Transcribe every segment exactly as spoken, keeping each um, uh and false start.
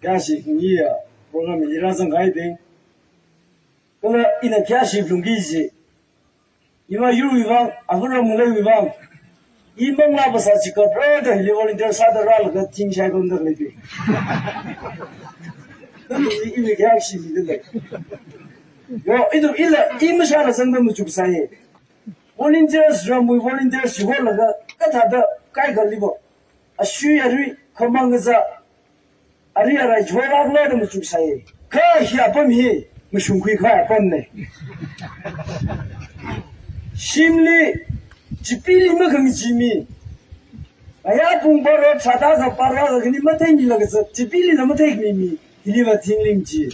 Khayāshi ngiya program hili rāzangkahaibing. Kala ina khayāshi lungki ji. Iva yurwui vang, avura mulaiwui vang. I manglā phasā chikapra da hili volunteer sāda rālaga thingshai pamda leibing. Iwui khayāshi mida lei. Yo, ithum ila, i mashāla zangda machuk sāya. Volunteers, ramwui volunteers, yuholaga, kathāda, kaikhaliva. Ashui arui, khamang kazā, ari arai chora kula da machuk sāya. Kha hi apam hi, mashungkhui kahai apamna. Shimli, chipili makhangachee mi. Aya pung baro, tharāda kha baro, kha khani matheimilaga zat, chipilila matheimi mi. Hiliva thingling chi.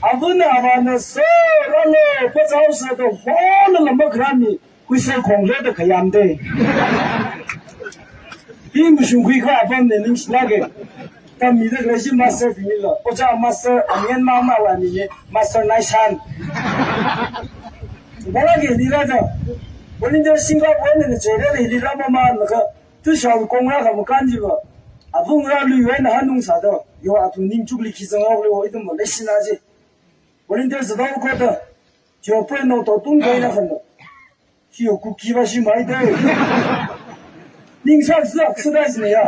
Avana avāna sāralo, pazao sāda hola lama kharā mi, huisa khonglo da khayam de. Hi mashungkhui kahai apamna ningshilāka. Tammida khalei chi master bingla. Ojā master, amian mama wa mi, master Naishan. Balake hili rāda. Volunteer Singapore na chera hili rāmamalaga. Tushao kongra kha makan jiva. Avungra lui wena hanung sāda. Yo athum ningchukli khi zangaole o ithum leishina ji. Volunteer zadao koda. Chiyo prenao to tung kaina khanda. Chiyo kuki va shimai de. Ningsā zak sāda jine ya.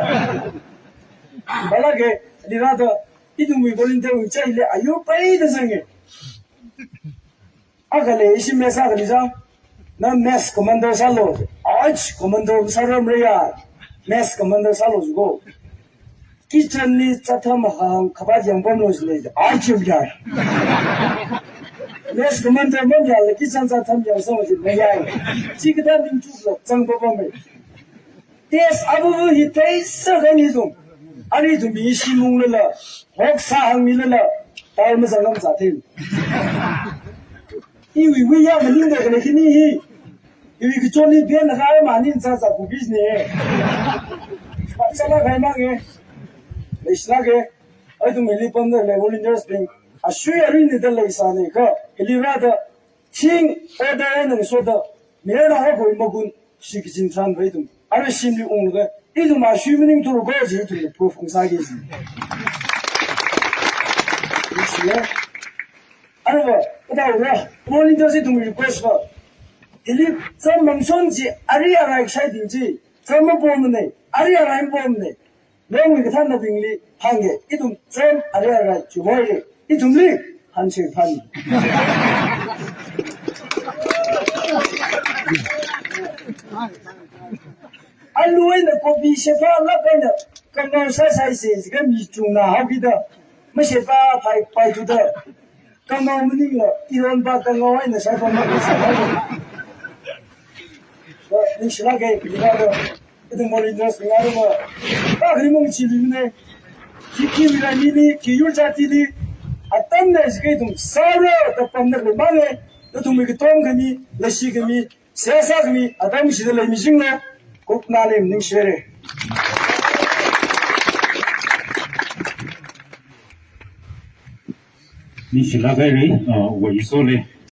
Balake, hili rāda. Ithumwui volunteer wui chaile ayo paida zange. Akha lei ishi mess akhali zang. Na mess commander sālo. Ach commander sāramra ya. Mess commander sālo jiko. Kitchen li chatham hang khabat yangpamlo jilei. Ach ya. Mess commander mamyale kitchen chatham yangsang jilei ya. Chikathā ningchukla zangpamma. Test abubu hi theisa kani zung. Ani zung mi shimung lala, hok sāhang mi lala, tal mazang lam zaten. Iwui wui ya maningda kane kini hi. Iwui kachoni ben na kaya mani za za ku business. Pachāla kai mange. Leishilāka. Aithum hili pamda khalei volunteers bing. Ashui arui nida leisāna kha. Hili rāda. Ching order nang soda, mirana ho koi magun, shi kichin tran bai tum. Ara shimli unglaga, ithum ashui maningthur ko ji ithum proof ungsāki ji. Ningshiya. Arava, kadaura, volunteers ithum request va. Hili, zam mangshon ji, ari arai shai ding ji, zam mapomne, ari arai mapomne. Nongli kathānnabingli hānge, ithum zam ari arai chumoire, ithumli hānshei than. Alu eina kopi sheba lak eina kangau sāsai se, jiakha mi chungna haokida, masheba phai, phai thuda. Kangau maningla, ironba kangau eina sāpam maka sāpam. Ningshilāka, ningshilāka. Ithum volunteers ngaruma. Ka kali mung chili mine. Khi khi wira mili, khi yur jatili. Atam ne jiakha ithum sāra da pamda khalei mane. Ithumwui katom khami, leishi khami, seihā sā khami, atam shida leimi jinglo. Kupnali ningshire. Ningshilāka ri, uh, wa iso le.